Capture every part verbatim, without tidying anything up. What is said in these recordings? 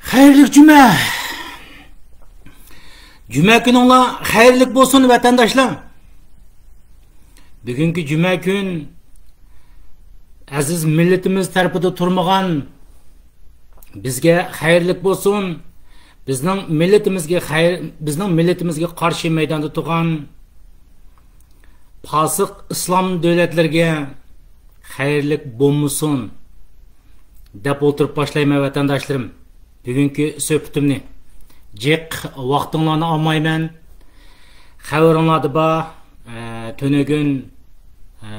خەيرلىك جۈمە. جۈمە كۈنۈڭلار خەيرلىك بولسۇن، ۋەتەنداشلار. بۈگۈنكى جۈمە كۈن ئەزىز مىللىتىمىز تەرىپىدە تۇرمىغان بىزگە خەيرلىك بولسۇن. بىزنىڭ مىللىتىمىزگە خەير، بىزنىڭ مىللىتىمىزگە قارشى مەيداندا تۇرغان پاسىق ئىسلام دۆلەتلىرىگە خەيرلىك بولمىسۇن دەپ ئولتۇرۇپ باشلايمەن، ۋەتەنداشلىرىم، بۈگۈنكى سۆھبىتىمنى. جىق ۋاقتىڭلارنى ئالمايمەن. خەۋىرىڭلاردا بار، ئە، تۈنۈگۈن، ئە،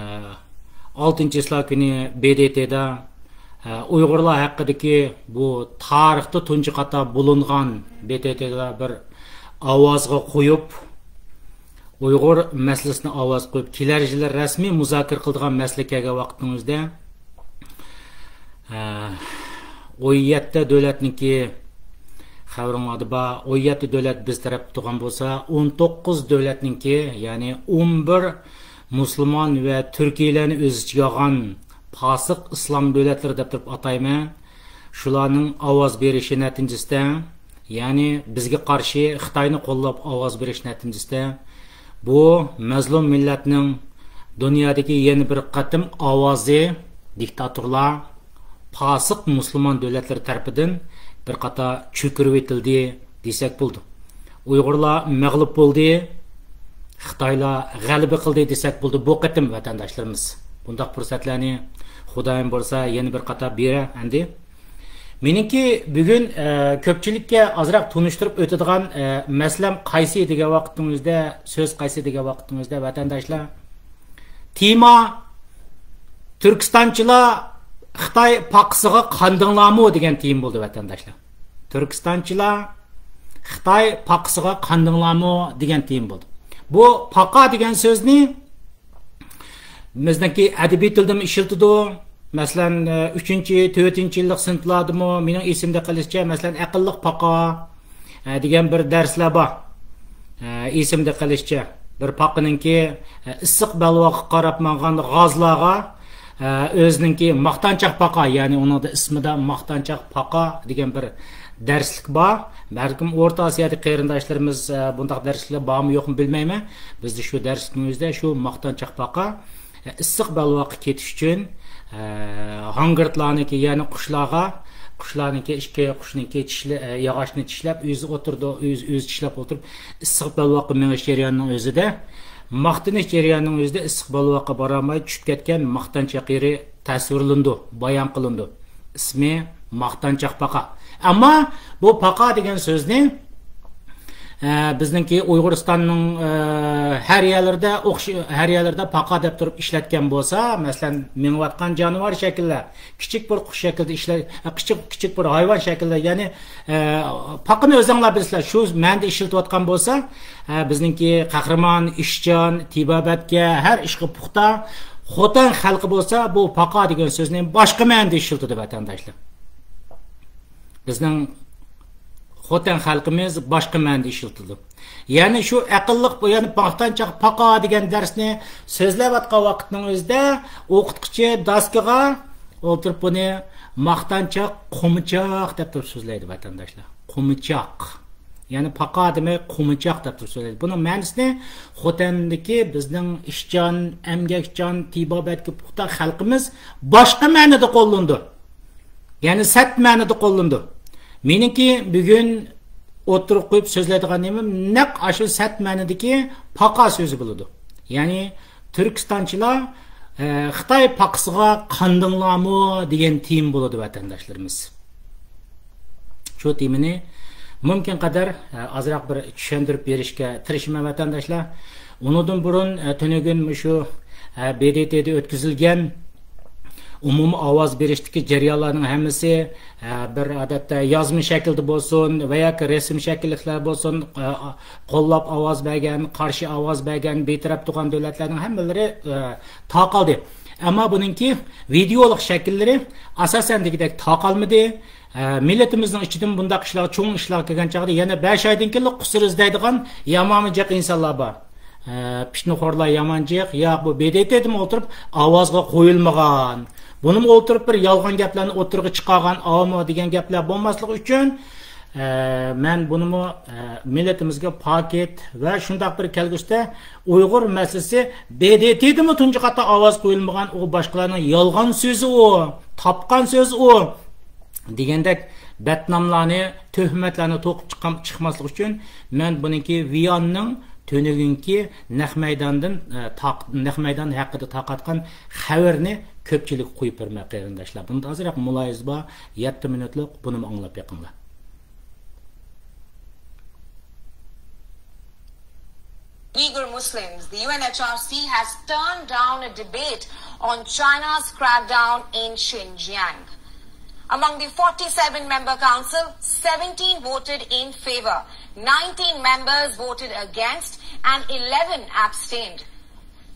ئالتىنچى چىسلا كۈنى ب د ت دا، ئە، ئۇيغۇرلار ھەققىدىكى بۇ تارىختا تۇنجى قاتا بولۇنغان، ب د ت دا بىر ئاۋازغا قويۇپ، ئۇيغۇر مەسىلىسىنى ئاۋاز قويۇپ، كېلەر يىلى رەسمىي مۇزاكىرە قىلىدىغان مەسىلە كەلگەن ۋاقتىڭىزدا، ئە، ئون يەتتە دۆلەتنىڭكى، خەۋىرىڭلاردا بار، ئون يەتتە دۆلەت بىز تەرەپتە تۇرغان بولسا، ئون توققۇز دۆلەتنىڭكى، يەنى ئون بىر مۇسۇلمان ۋە تۈركىيلەرنى ئۆز ئىچىگە ئالغان پاسىق ئىسلام دۆلەتلىرى دەپ تۇرۇپ ئاتايمەن. شۇلارنىڭ ئاۋاز بېرىشى نەتىجىسىدە، يەنى بىزگە قارشى خىتاينى قوللاپ ئاۋاز بېرىش نەتىجىسىدە، بۇ مەزلۇم مىللەتنىڭ دۇنيادىكى يەنە بىر قېتىم ئاۋازى دىكتاتورلار، پاسىق مۇسۇلمان دۆلەتلىرى تەرىپىدىن بىر قاتار چۆكۈرۈۋېتىلدى دېسەك بولىدۇ. ئۇيغۇرلار مەغلۇپ بولدى، خىتايلار غەلىبە قىلدى دېسەك بولىدۇ. بۇ قېتىم ۋەتەنداشلىرىمىز بۇنداق پۇرسەتلەرنى خۇدايىم بۇيرۇسا يەنە بىر قاتار بېرە ئەمدى. مېنىڭكى بۈگۈن، ئە، كۆپچىلىككە ئازراق تونۇشتۇرۇپ ئۆتىدىغان، ئە، مەسىلەم قايسى دېگەن ۋاقتىڭىزدا، سۆز قايسى دېگەن ۋاقتىڭىزدا، ۋەتەنداشلار، تېما تۈركىستانچىلار خىتاي پاقىسىغا قاندىڭلارمۇ دېگەن تېما بولدى، ۋەتەنداشلار. تۈركىستانچىلار خىتاي پاقىسىغا قاندىڭلارمۇ دېگەن تېما بولدى. بۇ پاقا دېگەن سۆزنى بىزنىڭكى ئەدەبىي تىلدىمۇ ئىشلىتىدۇ. مەسىلەن، ئۈچىنچى، تۆتىنچى يىللىق سىنىپلاردىمۇ، مېنىڭ ئېسىمدە قېلىشىچە، مەسىلەن، ئەقىللىق پاقا، ئە، دېگەن بىر دەرسلەر بار. ئە، ئېسىمدە قېلىشىچە، بىر پاقىنىڭكى، ئە، ئىسسىق بەلباغقا قاراپ ماڭغان غازلارغا، ئە، ئۆزىنىڭكى ماختانچاق پاقا، يەنى ئۇنىڭدا ئىسمىدا ماختانچاق پاقا دېگەن بىر دەرسلىك بار. بەلكىم ئورتا ئاسىيادىكى قېرىنداشلىرىمىز، ئە، بۇنداق دەرسلىكلەر بارمۇ يوقمۇ بىلمەيمەن. بىزدە شۇ دەرسلىكنىڭ ئۆزىدە شۇ ماختانچاق پاقا، ئىسسىق بەلباغقا كېتىش ئۈچۈن، ئە، ھاڭگىرتلارنىڭكى، يەنى قۇشلارغا، قۇشلارنىڭكى ئىككى قۇشنىڭكى چىشلە-، ئە، ياغاچنى چىشلەپ، ئۆزى ئولتۇرىدۇ، ئۆزى، ئۆزى چىشلەپ ئولتۇرۇپ، ئىسسىق بەلباغقا مېڭىش جەريانىنىڭ ئۆزىدە، ماختىنىش جەريانىنىڭ ئۆزىدە ئىسسىق بەلباغقا بارالماي چۈشۈپ كەتكەن ماختانچاق يېرى تەسۋىرلىنىدۇ، بايان قىلىنىدۇ. ئىسمى ماختانچاق پاقا. ئەمما بۇ پاقا دېگەن سۆزنى، ئە، بىزنىڭكى ئۇيغۇرىستاننىڭ، ئە، ھەر يەرلىرىدە ئوخش-، ھەر يەرلىرىدە پاقا دەپ تۇرۇپ ئىشلەتكەن بولسا، مەسىلەن، مېڭىۋاتقان جانىۋار شەكىللەر، كىچىك بىر قۇش شەكلىدە ئىشلە-، كىچىك، كىچىك بىر ھايۋان شەكلىدە، يەنى، ئە، پاقىنى ئۆزۈڭلار بىلىسىلەر، شۇ مەنىدە ئىشلىتىۋاتقان بولسا، ئە، بىزنىڭكى قەھرىمان، ئىشچان، تېبابەتكە، ھەر ئىشقا پۇختا خوتەن خەلقى بولسا، بۇ پاقا دېگەن سۆزنى باشقا مەنىدە ئىشلىتىدۇ، ۋەتەنداشلار. بىزنىڭ خوتەن خەلقىمىز باشقا مەنىدە ئىشلىتىدۇ. يەنى شۇ ئەقىللىق، يەنى ماختانچاق پاقا دېگەن دەرسنى سۆزلەۋاتقان ۋاقىتنىڭ ئۆزىدە ئوقۇتقۇچى داسكىغا ئولتۇرۇپ بۇنى ماختانچاق، قومىچاق دەپ تۇرۇپ سۆزلەيدۇ، ۋەتەنداشلار. قومىچاق. يەنى پاقا دېمەي، قومىچاق دەپ تۇرۇپ سۆزلەيدۇ. بۇنىڭ مەنىسىنى خوتەندىكى بىزنىڭ ئىشچان، ئەمگەكچان، تېبابەتكە پۇختا خەلقىمىز باشقا مەنىدە قوللىنىدۇ. يەنى سەت مەنىدە قوللىنىدۇ. مېنىڭكى بۈگۈن ئوتتۇرىغا قويۇپ سۆزلەيدىغان نېمەم نەق ئاشۇ سەت مەنىدىكى پاقا سۆزى بولىدۇ. يەنى تۈركىستانچىلار، ئە، خىتاي پاقىسىغا قاندىڭلارمۇ دېگەن تېما بولىدۇ، ۋەتەنداشلىرىمىز. شۇ تېمىنى مۇمكىن قەدەر، ئە، ئازراق بىر چۈشەندۈرۈپ بېرىشكە تىرىشىمەن، ۋەتەنداشلار. ئۇنىڭدىن بۇرۇن، ئە، تۈنۈگۈن مۇشۇ، ئە، ب د ت دا ئۆتكۈزۈلگەن ئومۇمىي ئاۋاز بېرىشتىكى جەريانلارنىڭ ھەممىسى، ئە، بىر ئادەتتە يازما شەكىلدە بولسۇن ۋە ياكى رەسىم شەكىللىكلەر بولسۇن، ئە، قوللاپ ئاۋاز بەرگەن، قارشى ئاۋاز بەرگەن، بىتەرەپ تۇرغان دۆلەتلەرنىڭ ھەممىلىرى، ئە، تارقالدى. ئەمما بۇنىڭكى ۋىدېئولۇق شەكىللىرى ئاساسەن دېگۈدەك تارقالمىدى. ئە، مىللىتىمىزنىڭ ئىچىدىن بۇنداق ئىشلار، چوڭ ئىشلار كەلگەن چاغدا يەنە بەش ئايدىن كېيىنلا قۇسۇر ئىزدەيدىغان يامان جىق ئىنسانلار بار. ئە، پىتنىخورلار يامان جىق، يا بۇ ب د ت دىمۇ ئولتۇرۇپ ئاۋازغا قويۇلمىغان. بۇنىمۇ ئولتۇرۇپ بىر يالغان گەپلەرنى ئوتتۇرىغا چىقارغان ئاۋامۇ دېگەن گەپلەر بولماسلىقى ئۈچۈن، ئە، مەن بۇنىمۇ، ئە، مىللىتىمىزگە پاكىت ۋە شۇنداق بىر كەلگۈسىدە ئۇيغۇر مەسىلىسى دې دې تېدىمۇ تۇنجى قاتتا ئاۋاز قويۇلمىغان، ئۇ باشقىلارنىڭ يالغان سۆزى ئۇ، تاپقان سۆزى ئۇ دېگەندەك بەتناملارنى، تۆھمەتلەرنى توقۇپ چىققان، چىقماسلىق ئۈچۈن مەن بۇنىڭكى ۋىياننىڭ تۈنۈگۈنكى نەق مەيداندىن، ئە، تاق-، نەق مەيدان ھەققىدە تارقاتقان خەۋىرىنى كۆپچىلىككە قويۇپ بېرىمەن، قېرىنداشلار. بۇنىڭدا ئازراق مۇلاھىزە بار، يەتتە مىنۇتلۇق، بۇنىمۇ ئاڭلاپ بېقىڭلار. Uyghur Muslims, the U N H R C has turned down a debate on China's crackdown in Xinjiang. Among the forty-seven member council, seventeen voted in favor, nineteen members voted against, and eleven abstained.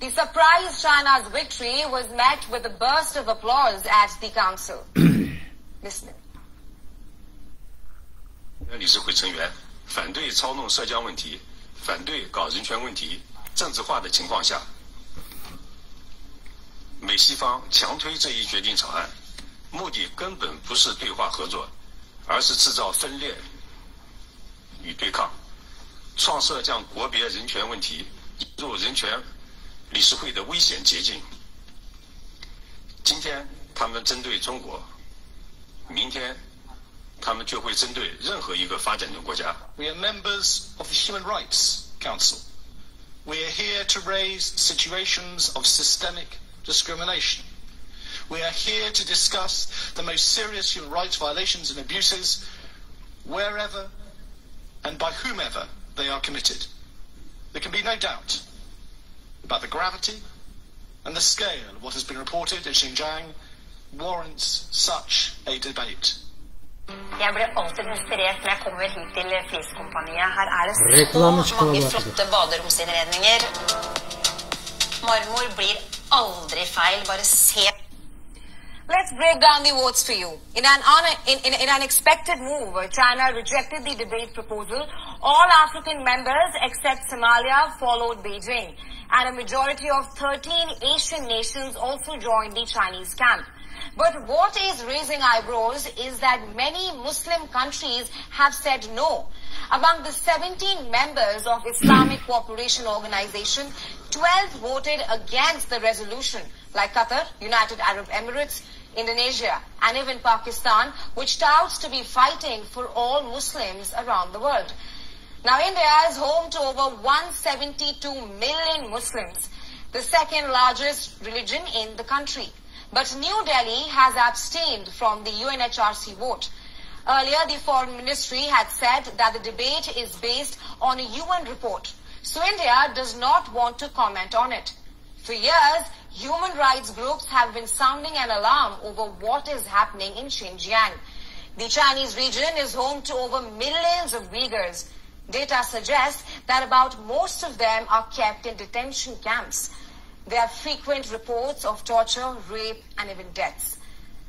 The surprise China's victory was met with a burst of applause at the council. Listen. 理事会成员反对操弄涉疆问题、反对搞人权问题政治化的情况下，美西方强推这一决定草案，目的根本不是对话合作，而是制造分裂与对抗，创设将国别人权问题引入人权理事会的危险捷径。今天他们针对中国，明天他们就会针对任何一个发展中国家。 We are members of the Human Rights Council. We are here to raise situations of systemic discrimination. We are here to discuss the most serious human rights violations and abuses wherever and by whomever they are committed. There can be no doubt about the gravity and the scale of what has been reported in Xinjiang warrants such a debate. Jeg blir alltid inspirert når jeg kommer hit til Fliskompaniet. Her er det så Reklame mange skal flotte baderomsinnredninger. Marmor blir aldri feil. Bare se. Let's break down the votes for you. In an, un- in, in, in an expected move, China rejected the debate proposal. All African members except Somalia followed Beijing, and a majority of thirteen Asian nations also joined the Chinese camp. But what is raising eyebrows is that many Muslim countries have said no. Among the seventeen members of Islamic Cooperation Organization, twelve voted against the resolution, like Qatar, United Arab Emirates, Indonesia, and even Pakistan, which touts to be fighting for all Muslims around the world. Now, India is home to over one seventy-two million Muslims, the second largest religion in the country. But New Delhi has abstained from the U N H R C vote. Earlier, the Foreign Ministry had said that the debate is based on a U N report, so India does not want to comment on it. For years, human rights groups have been sounding an alarm over what is happening in Xinjiang. The Chinese region is home to over millions of Uyghurs. Data suggests that about most of them are kept in detention camps. There are frequent reports of torture, rape, and even deaths.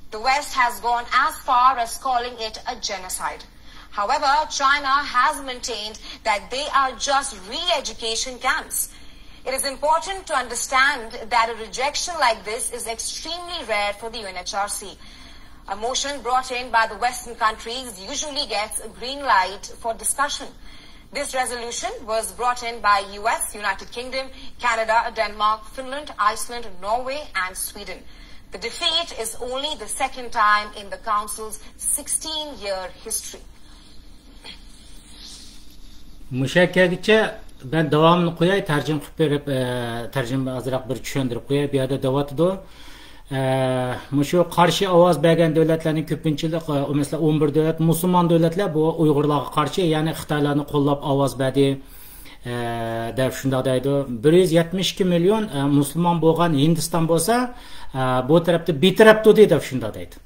The West has gone as far as calling it a genocide. However, China has maintained that they are just re education camps. It is important to understand that a rejection like this is extremely rare for the U N H R C. A motion brought in by the Western countries usually gets a green light for discussion. This resolution was brought in by U S, United Kingdom, Canada, Denmark, Finland, Iceland, Norway, and Sweden. The defeat is only the second time in the Council's sixteen year history. مۇشەككەگىچە مەن داۋامىنى قوياي، تەرجىمە قىلىپ بېرىپ، ئە، تەرجىمە ئازراق بىر چۈشەندۈرۈپ قوياي. بۇ يەردە دەۋاتىدۇ، ئە، مۇشۇ قارشى ئاۋاز بەرگەن دۆلەتلەرنىڭ كۆپىنچىلىك، ئە، مەسىلەن، ئون بىر دۆلەت مۇسۇلمان دۆلەتلەر بۇ ئۇيغۇرلارغا قارشى، يەنى خىتايلارنى قوللاپ ئاۋاز بەردى، ئە، دەپ شۇنداق دەيدۇ. بىر يۈز يەتمىش ئىككى مىليون، ئە، مۇسۇلمان بولغان ھىندىستان بولسا، ئە، بۇ تەرەپتە بىتەرەپ تۇردى دەپ شۇنداق دەيدۇ.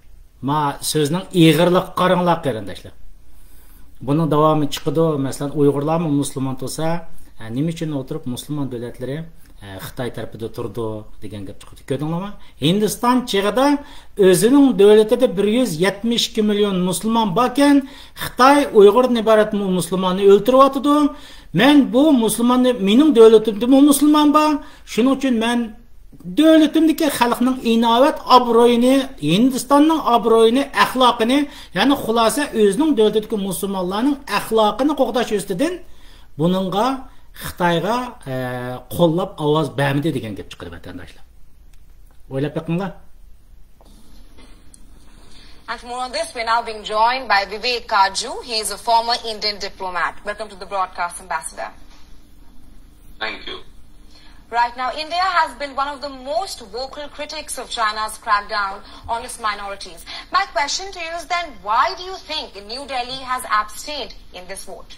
ما سۆزنىڭ ئېغىرلىقىغا قاراڭلار، قېرىنداشلار. بۇنىڭ داۋامى چىقىدۇ. مەسىلەن، ئۇيغۇرلارمۇ مۇسۇلمان تۇرسا، ئە، نېمە ئۈچۈن ئولتۇرۇپ مۇسۇلمان دۆلەتلىرى، ئە، خىتاي تەرىپىدە تۇرىدۇ دېگەن گەپ چىقىدۇ. كۆردۈڭلارمۇ؟ ھىندىستان چېغىدا ئۆزىنىڭ دۆلىتىدە بىر يۈز يەتمىش ئىككى مىليون مۇسۇلمان باركەن، خىتاي ئۇيغۇردىن ئىبارەت مۇ-، مۇسۇلماننى ئۆلتۈرۈۋاتىدۇ. مەن بۇ مۇسۇلماننى، مېنىڭ دۆلىتىمدىمۇ مۇسۇلمان بار، شۇنىڭ ئۈچۈن مەن دۆلىتىمدىكى خەلقنىڭ ئىناۋەت ئابرۇيىنى، ھىندىستاننىڭ ئابرۇيىنى، ئەخلاقىنى، يەنى خۇلاسە ئۆزىنىڭ دۆلىتىدىكى مۇسۇلمانلارنىڭ ئەخلاقىنى قوغداش ئۈستىدىن بۇنىڭغا خىتايغا، ئە، قوللاپ ئاۋاز بەرمىدى دېگەن گەپ چىقىدۇ، ۋەتەنداشلار. ئويلاپ بېقىڭلار. And for more on this, we're now being joined by Vivek Kaju. He is a former Indian diplomat. Welcome to the broadcast, Ambassador. Thank you. Right now, India has been one of the most vocal critics of China's crackdown on its minorities. My question to you is then, why do you think New Delhi has abstained in this vote?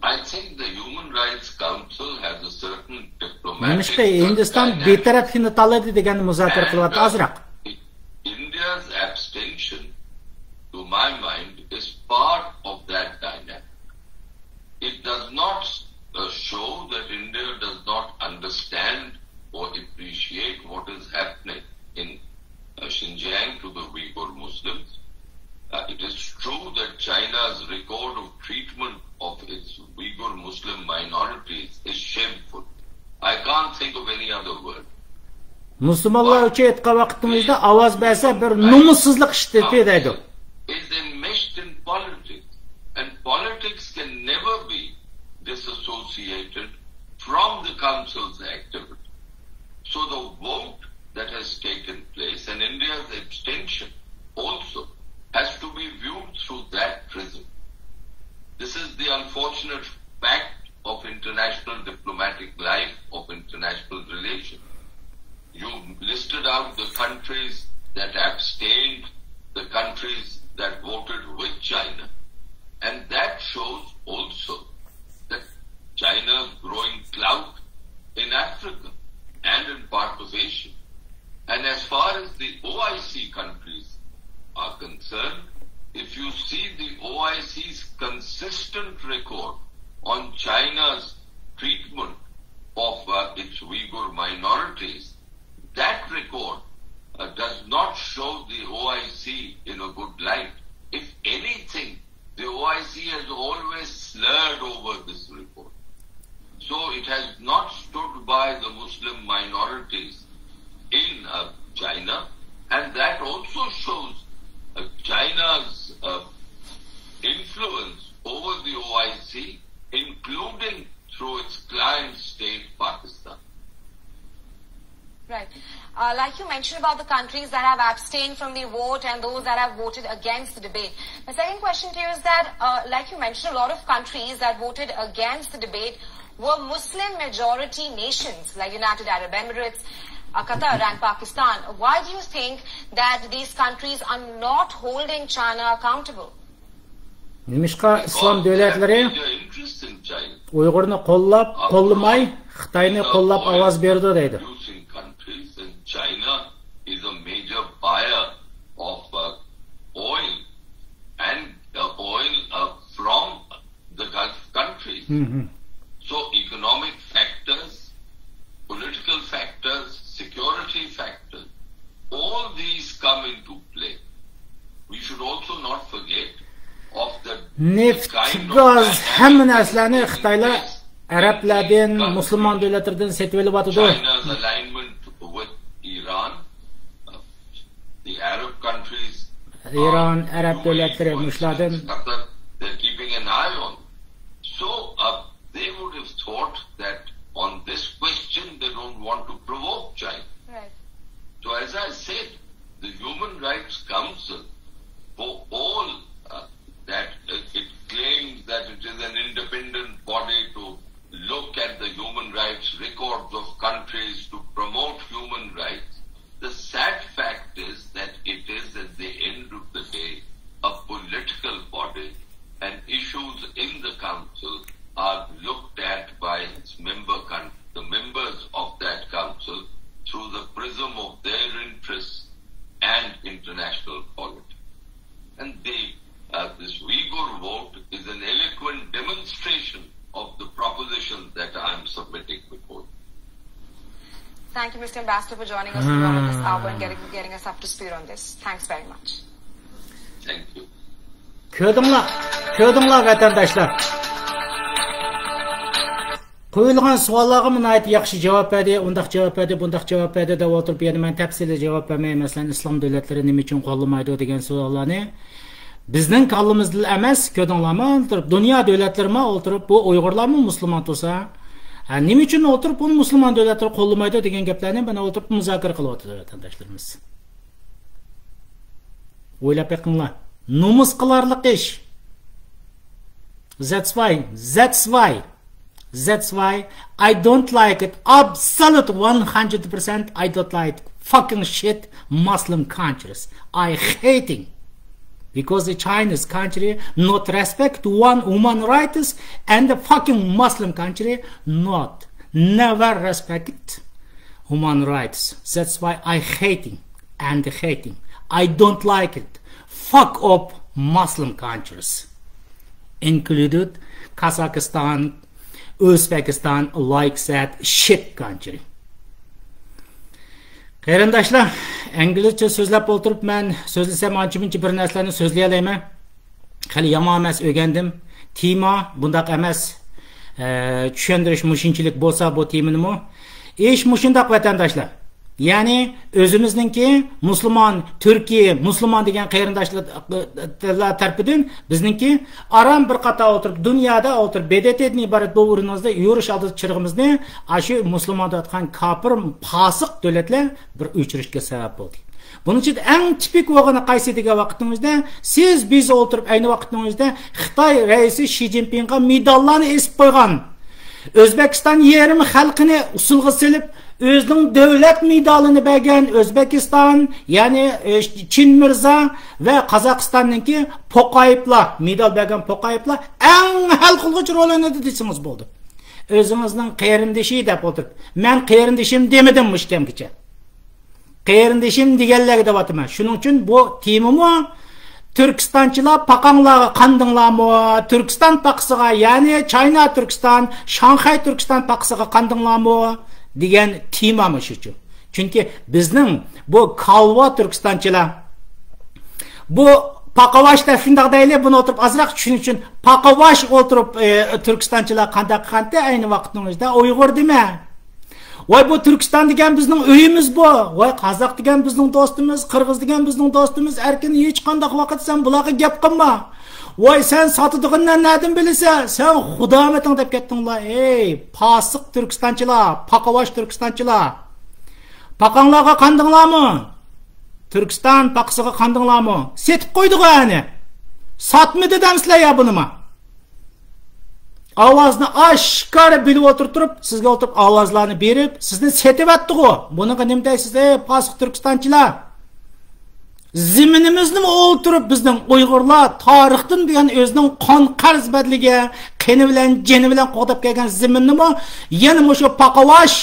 I think the Human Rights Council has a certain diplomatic نېمىشقا ھىندىستان dynamic بىتەرەپلىكنى تاللىدى دېگەننى مۇزاكىرە and, قىلىۋاتىدۇ uh, ئازراق. India's abstention, to my mind, is part of that dynamic. It does not uh, show that India does not understand or appreciate what is happening in uh, Xinjiang to the Uyghur Muslims. Uh, it is true that China's record of treatment of its Uyghur Muslim minorities is shameful. I can't think of any other word. مۇسۇلمانلار ئۈچۈن ئېيتقان ۋاقتىمىزدا ئاۋاز بەرسە بىر نومۇسسىزلىق ئىشتىتى دەيدۇ. Is enmeshed in politics, and politics can never be disassociated from the council's activity. So the vote that has taken place and India's abstention also has to be viewed through that prism. This is the unfortunate fact of international diplomatic life, of international relations. You listed out the countries that abstained, the countries that voted with China, and that shows also that China's growing clout in Africa and in part of Asia. And as far as the O I C countries are concerned, if you see the O I C's consistent record on China's treatment of uh, its Uyghur minorities, that record uh, does not show the O I C in a good light. If anything, the O I C has always slurred over this record. So it has not stood by the Muslim minorities in uh, China, and that also shows uh, China's uh, influence over the O I C, including through its client state, Pakistan. Right. Uh, like you mentioned about the countries that have abstained from the vote and those that have voted against the debate. My second question to you is that, uh, like you mentioned, a lot of countries that voted against the debate were Muslim majority nations like United Arab Emirates, uh, Qatar and Pakistan. Why do you think that these countries are not holding China accountable? نېمىشقا ئىسلام دۆلەتلىرى ئۇيغۇرنى قوللاپ، قوللىماي، خىتاينى قوللاپ ئاۋاز بېرىدۇ دەيدۇ؟ China is a major buyer of uh, oil and uh, oil uh, from the Gulf countries. So economic factors, political factors, security factors, all these come into play. We should also not forget of the نېفىت، گاز، ھەممە نەرسىلەرنى خىتايلار ئەرەبلەردىن، مۇسۇلمان دۆلەتلىرىدىن سېتىۋېلىۋاتىدۇ. China's alignment with Iran, uh, the Arab countries, ئىران، ئەرەب دۆلەتلىرى مۇشۇلاردىن. Qatar, they're keeping an eye on. So, uh, they would have thought that on this question they don't want to provoke China. Right. So, as I said, the Human Rights Council, for all uh, that uh, it claims that it is an independent body to look at the human rights records of countries to promote human rights, the sad fact is that it is, at the end of the day, a political body, and issues in the council are looked at by its member coun-, the members of that council through the prism of their interests and international politics. And the, uh, this Uyghur vote is an eloquent demonstration of the proposition that I am submitting before you. Thank you, Mister Ambassador, for joining us on this hour and getting, getting us up to speed on this. Thanks very much. Thank you. كۆردۈڭلار، كۆردۈڭلار ۋەتەنداشلار. قويۇلغان سوئاللارغا ناھايىتى ياخشى جاۋاب بەردى، ئۇنداق جاۋاب بەردى، بۇنداق جاۋاب بەردى دەپ ئولتۇرۇپ، يەنە مەن تەپسىلىي جاۋاب بەرمەي، مەسىلەن، ئىسلام دۆلەتلىرى نېمە ئۈچۈن قوللىمايدۇ دېگەن سوئاللارنى بىزنىڭ كاللىمىزدىلا ئەمەس، كۆردۈڭلارمۇ، ئولتۇرۇپ دۇنيا دۆلەتلىرىمۇ ئولتۇرۇپ، بۇ ئۇيغۇرلارمۇ مۇسۇلمان تۇرسا، ھە، نېمە ئۈچۈن ئولتۇرۇپ بۇنى مۇسۇلمان دۆلەتلىرى قوللىمايدۇ دېگەن گەپلەرنى مانا ئولتۇرۇپ مۇزاكىرە قىلىۋاتىدۇ ۋەتەنداشلىرىمىز. ئويلاپ بېقىڭلار. نومۇس قىلارلىق ئىش. That's why, that's why, that's why I don't like it. Absolute one hundred percent I don't like fucking shit Muslim countries. I hating. Because the Chinese country not respect one human rights and the fucking Muslim country not never respect human rights. That's why I hating and hating. I don't like it. Fuck off Muslim countries. Included Kazakhstan, Uzbekistan, like that shit country. قېرىنداشلار، ئىنگلىزچە سۆزلەپ ئولتۇرۇپ مەن سۆزلىسەم ئانچە-مۇنچە بىر نەرسىلەرنى سۆزلىيەلەيمەن. خېلى يامان ئەمەس، ئۆگەندىم. تېما بۇنداق ئەمەس. ئە، چۈشەندۈرۈش مۇشۇنچىلىك بولسا بۇ تېمىنىمۇ. ئىش مۇشۇنداق ۋەتەنداشلار. يەنى ئۆزىمىزنىڭكى مۇسۇلمان، تۈركىي مۇسۇلمان دېگەن قېرىنداشلار تەرىپىدىن بىزنىڭكى ئاران بىر قاتار ئولتۇرۇپ، دۇنيادا ئولتۇرۇپ، ب د ت دىن ئىبارەت بۇ ئورنىڭىزدا يورۇش ئالدىدا چىرىغىمىزنى ئاشۇ مۇسۇلمان دەۋاتقان كاپىر، پاسىق دۆلەتلەر بىر ئۆچۈرۈشكە سەۋەب بولدى. بۇنىڭ ئىچىدە ئەڭ تىپىك بولغىنى قايسى دېگەن ۋاقتىڭىزدا، سىز بىز ئولتۇرۇپ ئەينى ۋاقتىڭىزدا خىتاي رەئىسى شى جىنپىڭغا مېداللارنى ئېسىپ قويغان، ئۆزبېكىستان يېرىم خەلقىنى ئۇسسۇلغا سېلىپ، ئۆزىنىڭ دۆلەت مېدالىنى بەرگەن ئۆزبېكىستان، يەنى، ئى، چىن مىرزا ۋە قازاقىستاننىڭكى پوقايېۋلار، مېدال بەرگەن پوقايېۋلار ئەڭ ھەل قىلغۇچ رول ئوينىدى دېسىڭىز بولىدۇ. ئۆزىڭىزنىڭ قېرىندىشى دەپ ئولتۇرۇپ، مەن قېرىندىشىم دېمىدىم مۇشۇ كەمگىچە. قېرىندىشىم دېگەنلەرگە دەۋاتىمەن. شۇنىڭ ئۈچۈن بۇ تېمىمۇ تۈركىستانچىلار پاقاڭلارغا قاندىڭلارمۇ؟ تۈركىستان پاقىسىغا، يەنى چاينا تۈركىستان، شاڭخەي تۈركىستان پاقىسىغا قاندىڭلارمۇ؟ دېگەن تېما مۇشۇ. چۈنكى بىزنىڭ بۇ كالۋا تۈركىستانچىلار، بۇ پاقاۋاش دەپ شۇنداق دەيلى، بۇنى ئولتۇرۇپ ئازراق چۈشىنىش ئۈچۈن پاقاۋاش ئولتۇرۇپ، ئى، تۈركىستانچىلار قانداق قىلغانتى ئەينى ۋاقىتنىڭ ئۆزىدە ئۇيغۇر دېمە. ۋاي، بۇ تۈركىستان دېگەن بىزنىڭ ئۆيىمىز بۇ. ۋاي، قازاق دېگەن بىزنىڭ دوستىمىز، قىرغىز دېگەن بىزنىڭ دوستىمىز. ئەركىن، ھېچقانداق ۋاقىت سەن بۇلارغا گەپ قىلما. ۋاي، سەن ساتىدىغىنىنى نەدىن بىلىسەن؟ سەن خۇدامىتىڭ دەپ كەتتىڭلار. ئەي، پاسىق تۈركىستانچىلار، پاقاۋاش تۈركىستانچىلار. پاقاڭلارغا قاندىڭلارمۇ؟ تۈركىستان پاقىسىغا قاندىڭلارمۇ؟ سېتىپ قويدىغۇ ئەنە. ساتمىدى دەمسىلەر يا بۇنىمۇ؟ ئاۋازنى ئاشكارا بىلىپ ئولتۇرۇپ تۇرۇپ، سىزگە ئولتۇرۇپ ئاۋازلارنى بېرىپ، سىزنى سېتىۋەتتىغۇ. بۇنىڭغا نېمە دەيسىز، ئەي پاسىق تۈركىستانچىلار؟ زېمىنىمىزنىمۇ ئولتۇرۇپ بىزنىڭ ئۇيغۇرلار تارىختىن بۇيان ئۆزىنىڭ قان قەرز بەدىلىگە قېنى بىلەن، جېنى بىلەن قوغداپ كەلگەن زېمىننىمۇ يەنە مۇشۇ پاقاۋاش،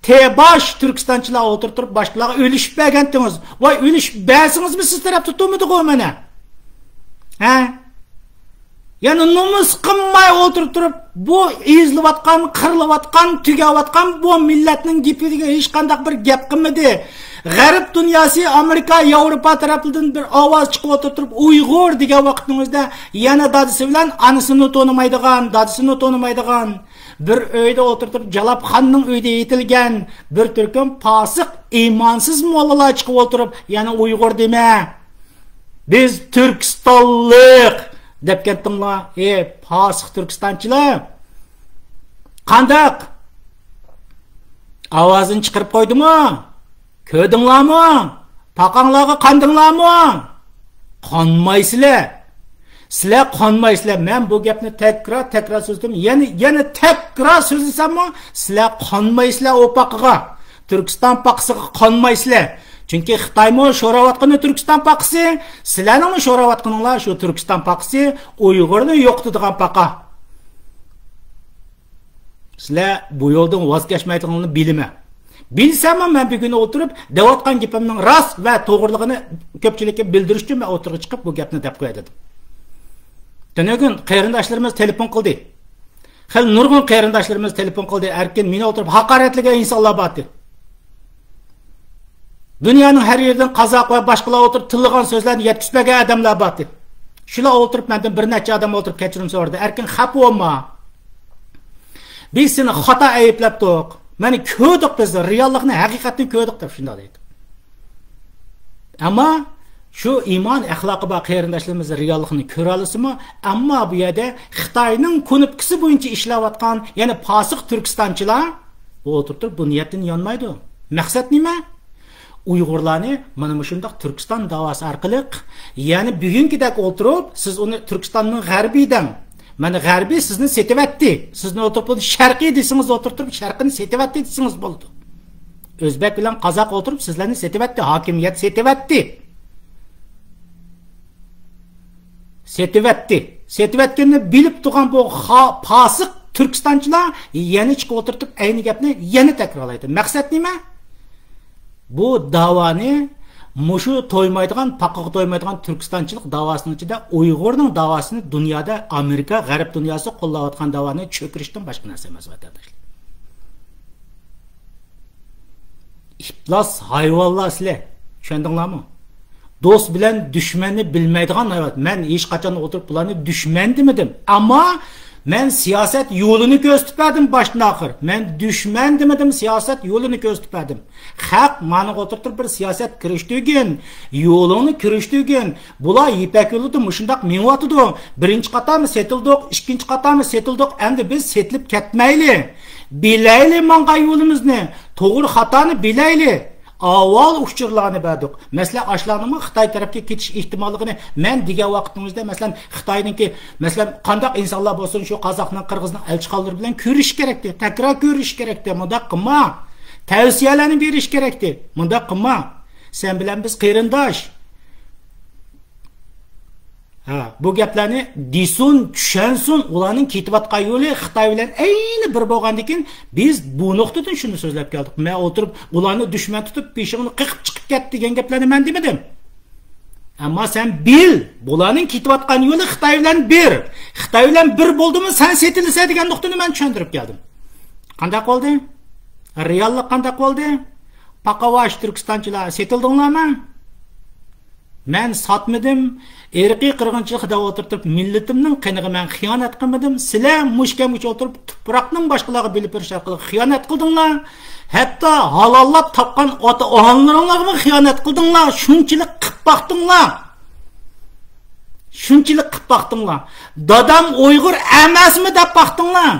تېباش تۈركىستانچىلار ئولتۇرۇپ تۇرۇپ باشقىلارغا ئۈلۈشۈپ بەرگەنتىڭىز. ۋاي، ئۈلۈشۈپ بەرسىڭىزمۇ سىز تەرەپتە تۇرمىدىغۇ مانا. ھە؟ يەنى نومۇس قىلماي ئولتۇرۇپ تۇرۇپ، بۇ ئېزىلىۋاتقان، قىرىلىۋاتقان، تۈگەۋاتقان بۇ مىللەتنىڭ گېپىگە ھېچقانداق بىر گەپ قىلمىدى. غەرب دۇنياسى، ئامېرىكا، ياۋروپا تەرەپلىرىدىن بىر ئاۋاز چىقىپ ئولتۇرۇپ تۇرۇپ، ئۇيغۇر دېگەن ۋاقىتنىڭ ئۆزىدە يەنە دادىسى بىلەن ئانىسىنى تونۇمايدىغان، دادىسىنى تونۇمايدىغان، بىر ئۆيدە ئولتۇرۇپ تۇرۇپ، جالاپخاننىڭ ئۆيىدە يېتىلگەن بىر تۈركۈم پاسىق، ئىمانسىز موللىلار چىقىپ ئولتۇرۇپ، يەنە ئۇيغۇر دېمە. بىز تۈركىستانلىق دەپ كەتتىڭلار، ئى پاسىق تۈركىستانچىلار. قانداق؟ ئاۋازىنى چىقىرىپ قويدىمۇ؟ كۆردۈڭلارمۇ؟ پاقاڭلارغا قاندىڭلارمۇ؟ قانمايسىلەر. سىلەر قانمايسىلەر. مەن بۇ گەپنى تەكرار، تەكرار سۆزلىدىم. يەنە، يەنە تەكرار سۆزلىسەممۇ، سىلەر قانمايسىلەر ئۇ پاقىغا. تۈركىستان پاقىسىغا قانمايسىلەر. چۈنكى خىتايمۇ شوراۋاتقىنى تۈركىستان پاقىسى، سىلەرنىڭمۇ شوراۋاتقىنىڭلار شۇ تۈركىستان پاقىسى، ئۇيغۇرنى يوقىتىدىغان پاقا. سىلەر بۇ يولدىن ۋاز كەچمەيدىغىنىڭلارنى بىلىمەن. بىلسەممۇ مەن بۈگۈن ئولتۇرۇپ دەۋاتقان گېپىمنىڭ راست ۋە توغرىلىقىنى كۆپچىلىككە بىلدۈرۈش ئۈچۈن مەن ئوتتۇرىغا چىقىپ بۇ گەپنى دەپ قوياي دېدىم. تۈنۈگۈن قېرىنداشلىرىمىز تېلېفون قىلدى. خېلى نۇرغۇن قېرىنداشلىرىمىز تېلېفون قىلدى. ئەركىن، مېنى ئولتۇرۇپ ھاقارەتلىگەن ئىنسانلار بارتى. دۇنيانىڭ ھەر يېرىدىن قازاق ۋە باشقىلار ئولتۇرۇپ تىللىغان سۆزلەرنى يەتكۈزۈپ بەرگەن ئادەملەر بارتى. شۇلار ئولتۇرۇپ مەندىن بىر نەچچە ئادەم ئولتۇرۇپ كەچۈرۈم سورىدى. ئەركىن، خەپە بولما. بىز سېنى خاتا ئەيىبلەپتۇق. مانا كۆردۇق بىز، رېئاللىقنى، ھەقىقەتنى كۆردۇق دەپ شۇنداق دەيدۇ. ئەمما شۇ ئىمان ئەخلاقى بار قېرىنداشلىرىمىز رېئاللىقنى كۆرەلىسىمۇ؟ ئەمما بۇ يەردە خىتاينىڭ كۇنۇپكىسى بويىچە ئىشلەۋاتقان يەنە پاسىق تۈركىستانچىلار ئولتۇرۇپ تۇرۇپ بۇ نىيەتتىن يانمايدۇ. مەقسەت نېمە؟ ئۇيغۇرلارنى مانا مۇشۇنداق تۈركىستان داۋاسى ئارقىلىق، يەنى بۈگۈنكىدەك ئولتۇرۇپ، سىز ئۇنى تۈركىستاننىڭ غەربى دەڭ. مانا غەربى سىزنى سېتىۋەتتى. سىزنى ئولتۇرۇپ بۇنى شەرقىي دېسىڭىز، ئولتۇرۇپ تۇرۇپ شەرقىنى سېتىۋەتتى دېسىڭىز بولىدۇ. ئۆزبەك بىلەن قازاق ئولتۇرۇپ سىزلەرنى سېتىۋەتتى، ھاكىمىيەت سېتىۋەتتى. سېتىۋەتتى. سېتىۋەتكىنىنى بىلىپ تۇرغان بۇ خا-، پاسىق تۈركىستانچىلار يەنە چىقىپ ئولتۇرتۇپ ئەينى گەپنى يەنە تەكرارلايدۇ. مەقسەت نېمە؟ بۇ داۋانى مۇشۇ تويمايدىغان، پاقىغا تويمايدىغان تۈركىستانچىلىق داۋاسىنىڭ ئىچىدە ئۇيغۇرنىڭ داۋاسىنى دۇنيادا ئامېرىكا، غەرب دۇنياسى قوللاۋاتقان داۋانى چۆكۈرۈشتىن باشقا نەرسە ئەمەس، ۋەتەنداشلار. ئىپلاس ھايۋانلار سىلەر. چۈشەندىڭلارمۇ؟ دوست بىلەن دۈشمەننى بىلمەيدىغان ھايۋان. مەن ھېچقاچان ئولتۇرۇپ بۇلارنى دۈشمەن دېمىدىم. ئەمما مەن سىياسەت يولىنى كۆرسىتىپ بەردىم باشتىن ئاخىر. مەن دۈشمەن دېمىدىم، سىياسەت يولىنى كۆرسىتىپ بەردىم. خەق مانا ئولتۇرۇپ بىر سىياسەت كىرىشتۈرگىن، يولۇڭنى كىرىشتۈرگىن. بۇلار يىپەك يولىدا مۇشۇنداق مېڭىۋاتىدۇ. بىرىنچى قاتارمۇ سېتىلدۇق، ئىككىنچى قاتارمۇ سېتىلدۇق. ئەمدى بىز سېتىلىپ كەتمەيلى. بىلەيلى ماڭغان يولىمىزنى، توغرا خاتانى بىلەيلى. ئاۋۋال ئۇچۇرلارنى بەردۇق. مەسىلەن، ئاشۇلارنىڭمۇ خىتاي تەرەپكە كېتىش ئېھتىماللىقىنى مەن دېگەن ۋاقتىڭىزدا، مەسىلەن، خىتاينىڭكى، مەسىلەن، قانداق ئىنسانلار بولسۇن، شۇ قازاقنىڭ، قىرغىزنىڭ ئەلچىخانىلىرى بىلەن كۆرۈشۈش كېرەكتى، تەكرار كۆرۈشۈش كېرەكتى. مۇنداق قىلما. تەۋسىيەلەرنى بېرىش كېرەكتى. مۇنداق قىلما. سەن بىلەن بىز قېرىنداش. ھە، بۇ گەپلەرنى دېسۇن، چۈشەنسۇن، ئۇلارنىڭ كېتىۋاتقان يولى خىتاي بىلەن ئەينى بىر بولغاندىن كېيىن، بىز بۇ نۇقتىدىن شۇنى سۆزلەپ كەلدۇق. مەن ئولتۇرۇپ، ئۇلارنى دۈشمەن تۇتۇپ، بېشىڭنى قېقىپ چىقىپ كەت دېگەن گەپلەرنى مەن دېمىدىم. ئەمما سەن بىل، بۇلارنىڭ كېتىۋاتقان يولى خىتاي بىلەن بىر. خىتاي بىلەن بىر بولدىمۇ، سەن سېتىلىسەن دېگەن نۇقتىنى مەن چۈشەندۈرۈپ كەلدىم. قانداق بولدى؟ رېئاللىق قانداق بولدى؟ پاقاۋاش تۈركىستانچىلار سېتىلدىڭلارمۇ؟ مەن ساتمىدىم. ئىرقىي قىرغىنچىلىق دەپ ئولتۇرتۇپ، مىللىتىمنىڭ قېنىغا مەن خىيانەت قىلمىدىم. سىلەر مۇشۇ كەمگىچە ئولتۇرۇپ، تۇپراقنىڭ باشقىلارغا بۆلۈپ بېرىش ئارقىلىق خىيانەت قىلدىڭلار. ھەتتا ھالاللاپ تاپقان ئاتا-ئانىلىرىڭلارغىمۇ خىيانەت قىلدىڭلار. شۇنچىلىك قىپ باقتىڭلار. شۇنچىلىك قىپ باقتىڭلار. دادام ئۇيغۇر ئەمەسمۇ دەپ باقتىڭلار.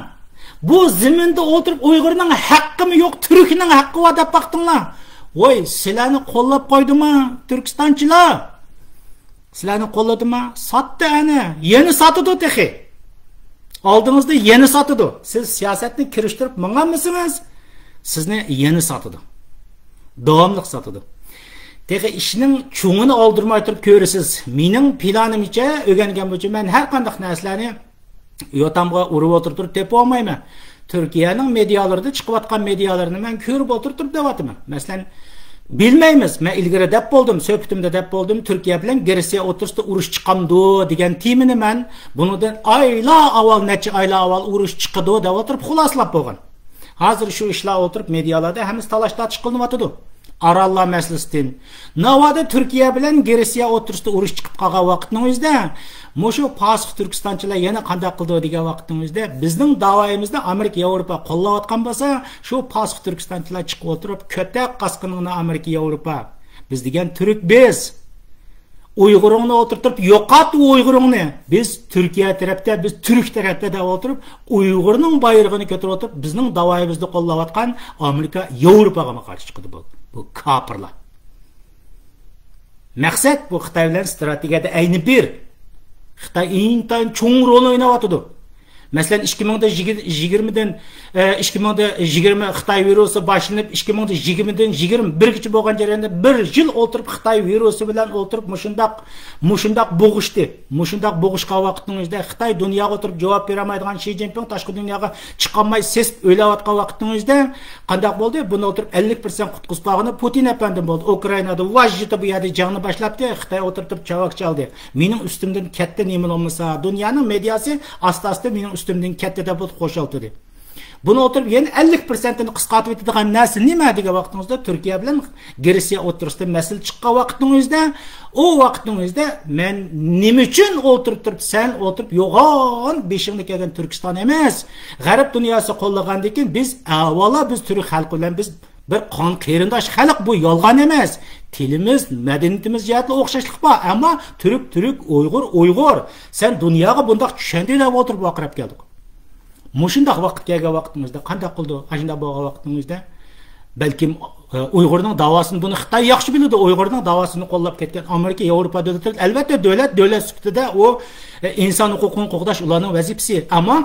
بۇ زېمىندا ئولتۇرۇپ ئۇيغۇرنىڭ ھەققىمۇ يوق، تۈركنىڭ ھەققى بار دەپ باقتىڭلار. ۋاي، سىلەرنى قوللاپ قويدىما تۈركىستانچىلار؟ سىلەرنى قوللىدىما؟ ساتتى ئەنە. يەنە ساتىدۇ تېخى. ئالدىڭىزدا يەنە ساتىدۇ. سىز سىياسەتنى كىرىشتۈرۈپ ماڭالمىسىڭىز، سىزنى يەنە ساتىدۇ. داۋاملىق ساتىدۇ. تېخى ئىشنىڭ چوڭىنى ئالدۇرماي تۇرۇپ كۆرىسىز. مېنىڭ پىلانىمچە، ئۆگەنگەن بويىچە مەن ھەر قانداق نەرسىلەرنى يوتامغا ئۇرۇپ ئولتۇرۇپ تۇرۇپ تېپىۋالمايمەن. تۈركىيەنىڭ مېدىيالىرىدا چىقىۋاتقان مېدىيالىرىنى مەن كۆرۈپ ئولتۇرۇپ تۇرۇپ دەۋاتىمەن. مەسىلەن، بىلمەيمىز، مەن ئىلگىرى دەپ بولدۇم، سۆھبىتىمدە دەپ بولدۇم، تۈركىيە بىلەن گرېتسىيە ئوتتۇرىسىدا ئۇرۇش چىقامدۇ دېگەن تېمىنى مەن بۇنىڭدىن ئايلار ئاۋۋال، نەچچە ئايلار ئاۋۋال ئۇرۇش چىقىدۇ دەپ ئولتۇرۇپ خۇلاسىلاپ بولغان. ھازىر شۇ ئىشلار ئولتۇرۇپ مېدىيالاردا ھەممىسى تالاش تارتىش قىلىنىۋاتىدۇ. ئاراللار مەسىلىسىدىن. ناۋادا تۈركىيە بىلەن گرېتسىيە ئوتتۇرىسىدا ئۇرۇش چىقىپ قالغان ۋاقىتنىڭ ئۆزىدە، مۇشۇ پاسىق تۈركىستانچىلار يەنە قانداق قىلىدۇ دېگەن ۋاقىتنىڭ ئۆزىدە، بىزنىڭ داۋايىمىزنى ئامېرىكا، ياۋروپا قوللاۋاتقان بولسا، شۇ پاسىق تۈركىستانچىلار چىقىپ ئولتۇرۇپ، كۆتەك قاسقىنىڭنى ئامېرىكا، ياۋروپا. بىز دېگەن تۈرك بىز. ئۇيغۇرۇڭنى ئولتۇرتۇپ يوقات ئۇ ئۇيغۇرۇڭنى. بىز تۈركىيە تەرەپتە، بىز تۈرك تەرەپتە دەپ ئولتۇرۇپ، ئۇيغۇرنىڭ بايرىقىنى كۆتۈرۈپ ئولتۇرۇپ، بىزنىڭ داۋايىمىزنى قوللاۋاتقان ئامېرىكا، ياۋروپاغىمۇ قارشى چىقىدۇ بۇ، بۇ كاپىرلار. مەقسەت بۇ خىتاي بىلەن ستراتېگىيەدە ئەينى بىر. خىتاي ئىنتايىن چوڭ رول ئويناۋاتىدۇ. مەسىلەن، ئىككى مىڭ يىگىرمىدىن، ئە، ئىككى مىڭ يىگىرمە خىتاي ۋىرۇسى باشلىنىپ، ئىككى مىڭ يىگىرمىدىن يىگىرمە بىرگىچە بولغان جەرياندا بىر يىل ئولتۇرۇپ، خىتاي ۋىرۇسى بىلەن ئولتۇرۇپ، مۇشۇنداق، مۇشۇنداق بوغۇشتى. مۇشۇنداق بوغۇشقان ۋاقىتنىڭ ئۆزىدە خىتاي دۇنياغا ئولتۇرۇپ جاۋاب بېرەلمەيدىغان، شى جىنپىڭ تاشقى دۇنياغا چىقالماي سېسىپ ئۆلۈۋاتقان ۋاقىتنىڭ ئۆزىدە قانداق بولدى؟ بۇنى ئولتۇرۇپ ئەللىك پىرسەنت قۇتقۇزۇپ قالغىنى پۇتىن ئەپەندىم بولدى. ئۇكرائىنادا ۋاژژىتى بۇ يەردە جەڭنى باشلاپتۇ. خىتاي ئولتۇرتۇپ چاۋاك چالدى. مېنىڭ ئۈستۈمدىن كەتتى نېمە بولمىسا، دۇنيانىڭ مېدىياسى ئاستا-ئاستا مېنىڭ ئۈستۈمدىن كەتتى دەپ خۇشاللىدى. بۇنى ئولتۇرۇپ يەنە ئەللىك پىرسەنتىنى قىسقارتىۋېتىدىغان نەرسە نېمە دېگەن ۋاقتىڭىزدا، تۈركىيە بىلەن گرېتسىيە ئوتتۇرىسىدا مەسىلە چىققان ۋاقتىڭىزدا، ئۇ ۋاقتىڭىزدا مەن نېمە ئۈچۈن ئولتۇرۇپ تۇرۇپ، سەن ئولتۇرۇپ يوغان بېشىڭدا كەلگەن تۈركىستان ئەمەس، غەرب دۇنياسى قوللىغاندىن كېيىن بىز ئەۋۋاللا بىز تۈرك خەلقى بىلەن بىز بىر قان قېرىنداش خەلق، بۇ يالغان ئەمەس. تىلىمىز، مەدەنىيىتىمىز جەھەتتە ئوخشاشلىق بار، ئەمما تۈرك تۈرك، ئۇيغۇر ئۇيغۇر. سەن دۇنياغا بۇنداق چۈشەندى دەپ ئولتۇرۇپ ۋارقىراپ كەلدۇق. مۇشۇنداق ۋاقىت كەلگەن ۋاقتىڭىزدا قانداق قىلىدۇ؟ ئاشۇنداق بولغان ۋاقتىڭىزدا بەلكىم، ئە، ئۇيغۇرنىڭ داۋاسىنى، بۇنى خىتاي ياخشى بىلىدۇ. ئۇيغۇرنىڭ داۋاسىنى قوللاپ كەتكەن ئامېرىكا، ياۋروپا دۆلەتلىرى، ئەلۋەتتە، دۆلەت، دۆلەت سۈپىتىدە ئۇ، ئە، ئىنسان ھوقۇقىنى قوغداش ئۇلارنىڭ ۋەزىپىسى. ئەمما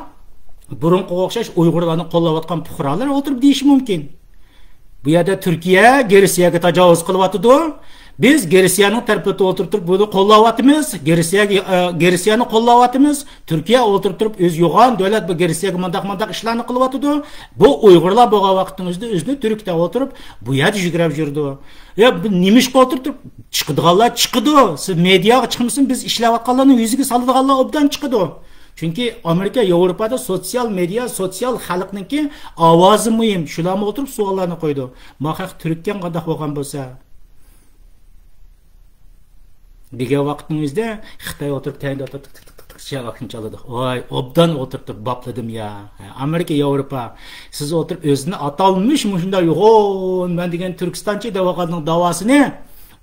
بۇرۇنقىغا ئوخشاش ئۇيغۇرلارنى قوللاۋاتقان پۇقرالار ئولتۇرۇپ دېيىشى مۇمكىن. بۇ يەردە تۈركىيە گرېتسىيەگە تاجاۋۇز قىلىۋاتىدۇ. بىز گرېتسىيەنىڭ تەرىپىدە ئولتۇرۇپ تۇرۇپ بۇنى قوللاۋاتىمىز. گرېتسىيەگە، ئە، گرېتسىيەنى قوللاۋاتىمىز. تۈركىيە ئولتۇرۇپ تۇرۇپ ئۆزى يوغان دۆلەت، بۇ گرېتسىيەگە مۇنداق، مۇنداق ئىشلارنى قىلىۋاتىدۇ. بۇ ئۇيغۇرلار بولغان ۋاقتىڭىزدا ئۆزىنى تۈرك دەپ ئولتۇرۇپ، بۇ يەردە يۈگرەپ يۈرىدۇ. يا، بۇ نېمىشقا ئولتۇرۇپ تۇرۇپ، چىقىدىغانلار چىقىدۇ. سىز مېدىياغا چىقمىسۇن، بىز ئىشلەۋاتقانلارنىڭ يۈزىگە سالىدىغانلار ئوبدان چىقىدۇ. چۈنكى ئامېرىكا، ياۋروپادا سوتسىيال مېدىيا، سوتسىيال خەلقنىڭكى ئاۋازى مۇھىم. شۇلارمۇ ئولتۇرۇپ سوئاللارنى قويىدۇ. ما خەق تۈرككەن قانداق بولغان بولسا؟ دېگەن ۋاقىتنىڭ ئۆزىدە خىتاي ئولتۇرۇپ تەيىنلەپ تىق، تىق، تىق، تىق، تىق، شەۋەكنى چالىدۇ. ۋاي، ئوبدان ئولتۇرۇپ تۇرۇپ باپلىدىم يا. ئامېرىكا، ياۋروپا، سىز ئولتۇرۇپ ئۆزىنى ئاتالمىش مۇشۇنداق يوغان مەن دېگەن تۈركىستانچى دەۋالغاننىڭ داۋاسىنى،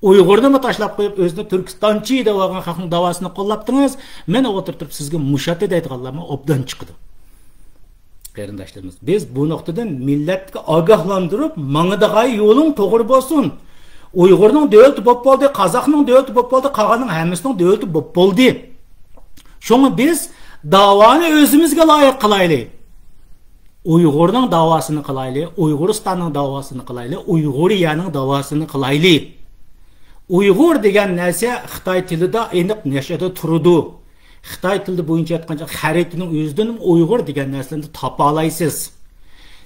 ئۇيغۇرنىمۇ تاشلاپ قويۇپ، ئۆزىنى تۈركىستانچى دەۋالغان خەقنىڭ داۋاسىنى قوللاپتىڭىز. مەن ئولتۇرۇپ تۇرۇپ سىزگە مۇشاتى دەيدىغانلارمۇ ئوبدان چىقىدۇ. قېرىنداشلىرىمىز، بىز بۇ نۇقتىدىن مىللەتكە ئاگاھلاندۇرۇپ، ماڭىدىغان يولۇڭ توغرا بولسۇن. ئۇيغۇرنىڭ دۆلىتى بولۇپ بولدى، قازاقنىڭ دۆلىتى بولۇپ بولدى، قالغاننىڭ ھەممىسىنىڭ دۆلىتى بولۇپ بولدى. شۇڭا بىز داۋانى ئۆزىمىزگە لايىق قىلايلى. ئۇيغۇرنىڭ داۋاسىنى قىلايلى، ئۇيغۇرىستاننىڭ داۋاسىنى قىلايلى، ئۇيغۇرىيەنىڭ داۋاسىنى قىلايلى. ئۇيغۇر دېگەن نەرسە خىتاي تىلىدا ئېنىق نەشەدە تۇرىدۇ. خىتاي تىلى بويىچە ئېيتقانچە، خەرىتىنىڭ ئۆزىدىن ئۇيغۇر دېگەن نەرسىنى تاپالايسىز.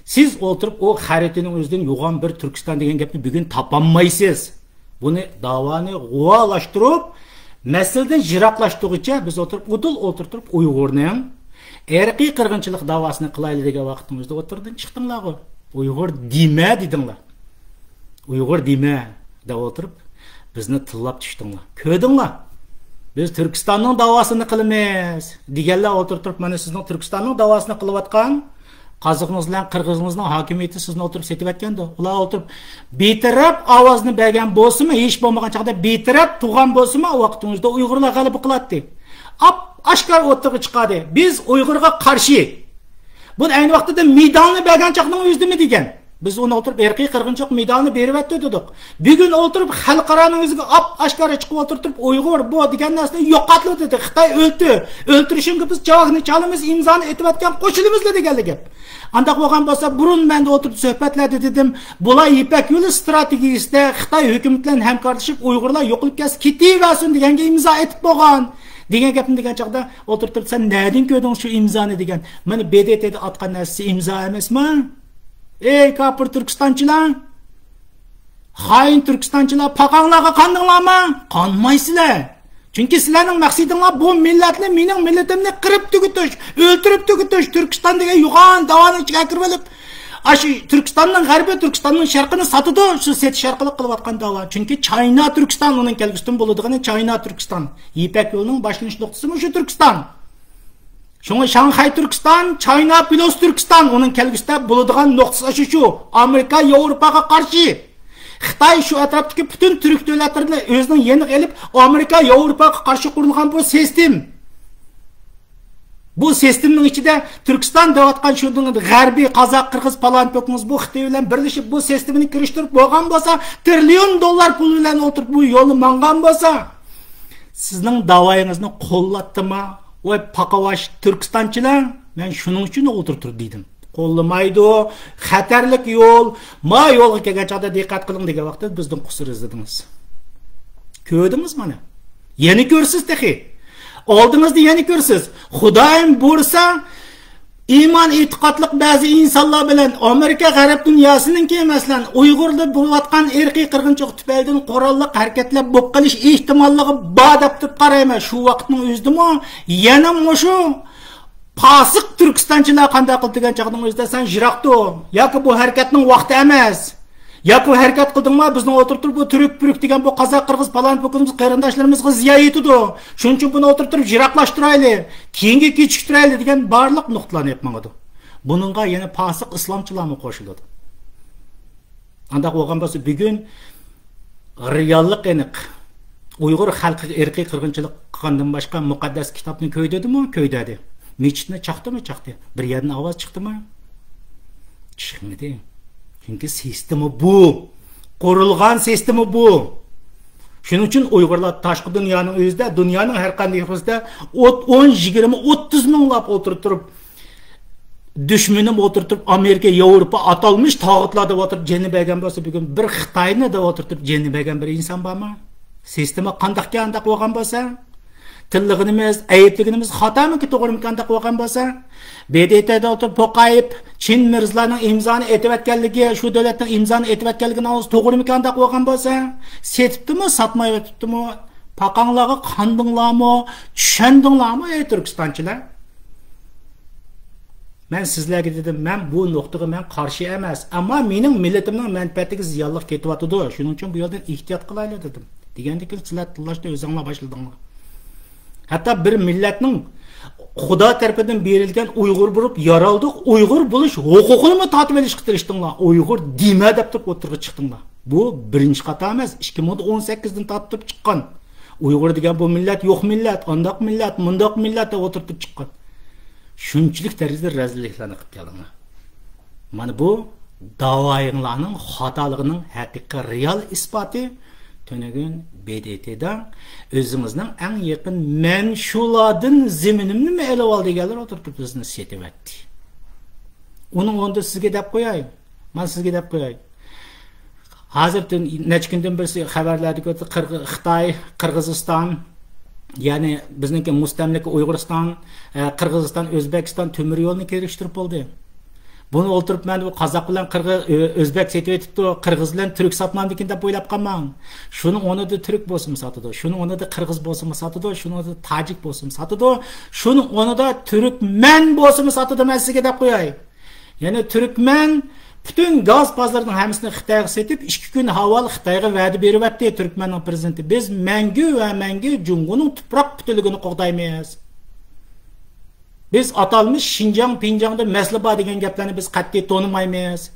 سىز ئولتۇرۇپ ئۇ خەرىتىنىڭ ئۆزىدىن يوغان بىر تۈركىستان دېگەن گەپنى بۈگۈن تاپالمايسىز. بۇنى داۋانى غۇۋالاشتۇرۇپ، مەسىلىدىن يىراقلاشتۇرغۇچە بىز ئولتۇرۇپ، ئۇدۇل ئولتۇرۇپ تۇرۇپ ئۇيغۇرنىڭ ئىرقىي قىرغىنچىلىق داۋاسىنى قىلايلى دېگەن ۋاقتىڭىزدا ئوتتۇرىدىن چىقتىڭلارغۇ. ئۇيغۇر دېمە دېدىڭلار. ئۇيغۇر دېمە دەپ ئولتۇرۇپ، بىزنى تىللاپ چۈشتۈڭلار. كۆردۈڭلار؟ بىز تۈركىستاننىڭ داۋاسىنى قىلىمىز دېگەنلەر ئولتۇرۇپ تۇرۇپ، مانا سىزنىڭ تۈركىستاننىڭ داۋاسىنى قىلىۋاتقان قازىقىڭىز بىلەن قىرغىزىڭىزنىڭ ھاكىمىيىتى سىزنى ئولتۇرۇپ سېتىۋەتكەندۇ. ئۇلار ئولتۇرۇپ بىتەرەپ ئاۋازنى بەرگەن بولسىمۇ، ھېچ بولمىغان چاغدا بىتەرەپ تۇرغان بولسىمۇ، ئۇ ۋاقتىڭىزدا ئۇيغۇرلار غەلىبە قىلاتتى. ئاپ-ئاشكارا ئوتتۇرىغا چىقاردى. بىز ئۇيغۇرغا قارشى. بۇنى ئەينى ۋاقتىدا مېدالنى بەرگەن چاغنىڭ ئۆزىدىمۇ دېگەن. بىز ئۇنى ئولتۇرۇپ ئىرقىي قىرغىنچىلىق مېدالىنى بېرىۋەتتى دېدۇق. بۈگۈن ئولتۇرۇپ خەلقئارانىڭ ئۆزىگە ئاپ-ئاشكارا چىقىپ ئولتۇرۇپ تۇرۇپ ئۇيغۇر بۇ دېگەن نەرسىنى يوقاتلا دېدى. خىتاي ئۆلتۈر، ئۆلتۈرۈشۈڭگە بىز چاۋاكنى چالىمىز، ئىمزانى ئېتىۋەتكەن قوشۇلىمىزلا دېگەنلا گەپ. ئانداق بولغان بولسا، بۇرۇن مەن ئولتۇرۇپ سۆھبەتلەردە دېدىم، بۇلار يىپەك يولى ستراتېگىيىسىدە خىتاي ھۆكۈمىتى بىلەن ھەمكارلىشىپ ئۇيغۇرلار يوقىلىپ كەتسە كېتىۋەرسۇن دېگەنگە ئىمزا ئېتىپ بولغان دېگەن گەپنى دېگەن چاغدا ئولتۇرۇپ تۇرۇپ، سەن نەدىن كۆردۈڭ شۇ ئىمزانى دېگەن. مانا ب د ت دا ئاتقان نەرسىسى ئىمزا ئەمەسمۇ؟ ئەي كاپىر تۈركىستانچىلار! خائىن تۈركىستانچىلار، پاقاڭلارغا قاندىڭلارمۇ؟ قانمايسىلەر. چۈنكى سىلەرنىڭ مەقسىتىڭلار بۇ مىللەتنى، مېنىڭ مىللىتىمنى قىرىپ تۈگىتىش، ئۆلتۈرۈپ تۈگىتىش، تۈركىستان دېگەن يوغان داۋانىڭ ئىچىگە ئەكىرىۋېلىپ، ئاشۇ تۈركىستاننىڭ غەربى تۈركىستاننىڭ شەرقىنى ساتىدۇ، شۇ سېتىش ئارقىلىق قىلىۋاتقان داۋا. چۈنكى چاينا تۈركىستان ئۇنىڭ كەلگۈسىدىن بولىدىغىنى، چاينا تۈركىستان. يىپەك يولىنىڭ باشلىنىش نۇقتىسىمۇ شۇ تۈركىستان. شۇڭا شاڭخەي تۈركىستان، چاينا پلۇس تۈركىستان، ئۇنىڭ كەلگۈسىدە بولىدىغان نۇقتىسى ئاشۇ شۇ. ئامېرىكا ياۋروپاغا قارشى. خىتاي شۇ ئەتراپتىكى پۈتۈن تۈرك دۆلەتلىرىنى ئۆزىنىڭ يېنىغا ئېلىپ، ئامېرىكا ياۋروپاغا قارشى قۇرۇلغان بۇ سىستېم. بۇ سىستېمنىڭ ئىچىدە تۈركىستان دەۋاتقان شۇ غەربىي، قازاق، قىرغىز، پالان، پۆكمۇز بۇ خىتاي بىلەن بىرلىشىپ بۇ سىستېمىنى كىرىشتۈرۈپ بولغان بولسا، تىرىليون دوللار پۇل بىلەن ئولتۇرۇپ بۇ يولنى ماڭغان بولسا، سىزنىڭ داۋايىڭىزنى قوللاتتىما؟ ۋاي پاقاۋاش تۈركىستانچىلار، مەن شۇنىڭ ئۈچۈن ئولتۇرۇپ تۇر دېدىم. قوللىمايدۇ، خەتەرلىك يول، ما يولغا كەلگەن چاغدا دىققەت قىلىڭ دېگەن ۋاقىتتا بىزدىن قۇسۇر ئىزلىدىڭىز. كۆردىڭىز مانا. يەنە كۆرىسىز تېخى. ئالدىڭىزدا يەنە كۆرىسىز. خۇدايىم بۇيرۇسا، ئىمان ئېتىقادلىق بەزى ئىنسانلار بىلەن ئامېرىكا غەرب دۇنياسىنىڭكى، مەسىلەن، ئۇيغۇردا بولۇۋاتقان ئىرقىي قىرغىنچىلىق تۈپەيلىدىن قوراللىق ھەرىكەتلەر بولۇپ قېلىش ئېھتىماللىقى بار دەپ تۇرۇپ قارايمەن. شۇ ۋاقىتنىڭ ئۆزىدىمۇ يەنە مۇشۇ پاسىق تۈركىستانچىلار قانداق قىلدى دېگەن چاغنىڭ ئۆزىدە سەن يىراقتۇ. ياكى بۇ ھەرىكەتنىڭ ۋاقتى ئەمەس. ياكى بۇ ھەرىكەت قىلدىڭما، بىزنىڭ ئولتۇرۇپ تۇرۇپ بۇ تۈرك پۈرك دېگەن بۇ قازاق قىرغىز پالان پۇكىنىمىز قېرىنداشلىرىمىزغا زىيان يېتىدۇ. شۇنىڭ ئۈچۈن بۇنى ئولتۇرۇپ تۇرۇپ يىراقلاشتۇرايلى. كېيىنگە كېچىكتۈرەيلى دېگەن بارلىق نۇقتىلارنى ئېلىپ ماڭىدۇ. بۇنىڭغا يەنە پاسىق ئىسلامچىلارمۇ قوشۇلىدۇ. ئانداق بولغان بولسا، بۈگۈن رېئاللىق ئېنىق. ئۇيغۇر خەلقىگە ئىرقىي قىرغىنچىلىق قىلغاندىن باشقا مۇقەددەس كىتابنى كۆيدۈردىمۇ؟ كۆيدۈردى. مىچىتنى چاقتىمۇ؟ چاقتى. بىر يەردىن ئاۋاز چىقتىمۇ؟ چىقمىدى. چۈنكى سىستېما بۇ. قۇرۇلغان سىستېما بۇ. شۇنىڭ ئۈچۈن ئۇيغۇرلار تاشقى دۇنيانىڭ ئۆزىدە، دۇنيانىڭ ھەر قانداق يېرىدە ئوت-، ئون، يىگىرمە، ئوتتۇز مىڭلاپ ئولتۇرۇپ تۇرۇپ، دۈشمىنىم ئولتۇرۇپ تۇرۇپ، ئامېرىكا، ياۋروپا ئاتالمىش تاغۇتلار دەپ ئولتۇرۇپ جېنىنى بەرگەن بولسا، بۈگۈن بىر خىتاينى دەپ ئولتۇرۇپ تۇرۇپ جېنىنى بەرگەن بىر ئىنسان بارمۇ؟ سىستېما قانداقكەن ئانداق بولغان بولسا؟ تىللىغىنىمىز، ئەيىبلىگىنىمىز خاتامىكى، توغرىمىكى ئانداق بولغان بولسا؟ ب د ت دا ئولتۇرۇپ توقايىپ، چىن مىرزىلارنىڭ ئىمزانى ئېتىۋەتكەنلىكى، شۇ دەۋلەتنىڭ ئىمزانى ئېتىۋەتكەنلىكىنى ئاڭلىسا، توغرىمىكى ئانداق بولغان بولسا؟ سېتىپتىمۇ، ساتمايۋېتىپتىمۇ؟ پاقاڭلارغا قاندىڭلارمۇ؟ چۈشەندىڭلارمۇ، ئەي تۈركىستانچىلار؟ مەن سىزلەرگە دېدىم، مەن بۇ نۇقتىغا مەن قارشى ئەمەس، ئەمما مېنىڭ مىللىتىمنىڭ مەنپەئەتىگە زىيانلىق كېتىۋاتىدۇ، شۇنىڭ ئۈچۈن بۇ يەردىن ئېھتىيات قىلايلى دېدىم. دېگەندىن كېيىن سىلەر تىللاشنى ئۆزۈڭلار باشلىدىڭلار. ھەتتا بىر مىللەتنىڭ خۇدا تەرىپىدىن بېرىلگەن ئۇيغۇر بولۇپ يارالدۇق، ئۇيغۇر بولۇش ھوقۇقىنىمۇ تارتىۋېلىشقا تىرىشتىڭلار. ئۇيغۇر دېمە دەپ تۇرۇپ ئوتتۇرىغا چىقتىڭلار. بۇ بىرىنچى خاتا ئەمەس، ئىككى مىڭ ئون سەككىزدىن تارتىپ چىققان. ئۇيغۇر دېگەن بۇ مىللەت يوق مىللەت، ئانداق مىللەت، مۇنداق مىللەت دەپ ئولتۇرتۇپ چىققان. شۇنچىلىك دەرىجىدە رەزىللىكلەرنى قىلىپ كەلدىڭلار. مانا بۇ داۋايىڭلارنىڭ خاتالىقىنىڭ ھەقىقىي رېئال ئىسپاتى. تۈنۈگۈن ب د ت دا ئۆزىڭىزنىڭ ئەڭ يېقىن، مەن شۇلاردىن زېمىنىمنىمۇ ئېلىۋال دېگەنلەر ئولتۇرۇپ بىزنى سېتىۋەتتى. ئۇنىڭ ئورنىدا سىزگە دەپ قوياي، مانا سىزگە دەپ قوياي. ھازىر نەچچە كۈندىن بېرى خەۋەرلەردە كۆرسىتىلدى، قىرغ-، خىتاي، قىرغىزىستان، يەنى بىزنىڭكى مۇستەملىكە ئۇيغۇرىستان، ئە، قىرغىزىستان، ئۆزبېكىستان تۆمۈر يولىنى كىرىشتۈرۈپ بولدى. بۇنى ئولتۇرۇپ مەن بۇ قازاق بىلەن قىرغىز، ئۆ-، ئۆزبېك سېتىۋېتىپتۇ، قىرغىز بىلەن تۈرك ساتمامدىكىن دەپ ئويلاپ قالماڭ. شۇنىڭ ئورنىدا تۈرك بولسىمۇ ساتىدۇ، شۇنىڭ ئورنىدا قىرغىز بولسىمۇ ساتىدۇ، شۇنىڭ ئورنىدا تاجىك بولسىمۇ ساتىدۇ، شۇنىڭ ئورنىدا تۈركمەن بولسىمۇ ساتىدۇ، مەن سىزگە دەپ قوياي. يەنى تۈركمەن پۈتۈن گاز بازىرىنىڭ ھەممىسىنى خىتايغا سېتىپ، ئىككى كۈن ئاۋۋال خىتايغا ۋەدە بېرىۋەتتى تۈركمەننىڭ پىرېزىدېنتى. بىز مەڭگۈ ۋە مەڭگۈ جۇڭگونىڭ تۇپراق پۈتۈنلۈكىنى قوغدايمىز. بىز ئاتالمىش شىنجاڭ، پىنجاڭدا مەسىلە بار دېگەن گەپلەرنى بىز قەتئىي تونۇمايمىز.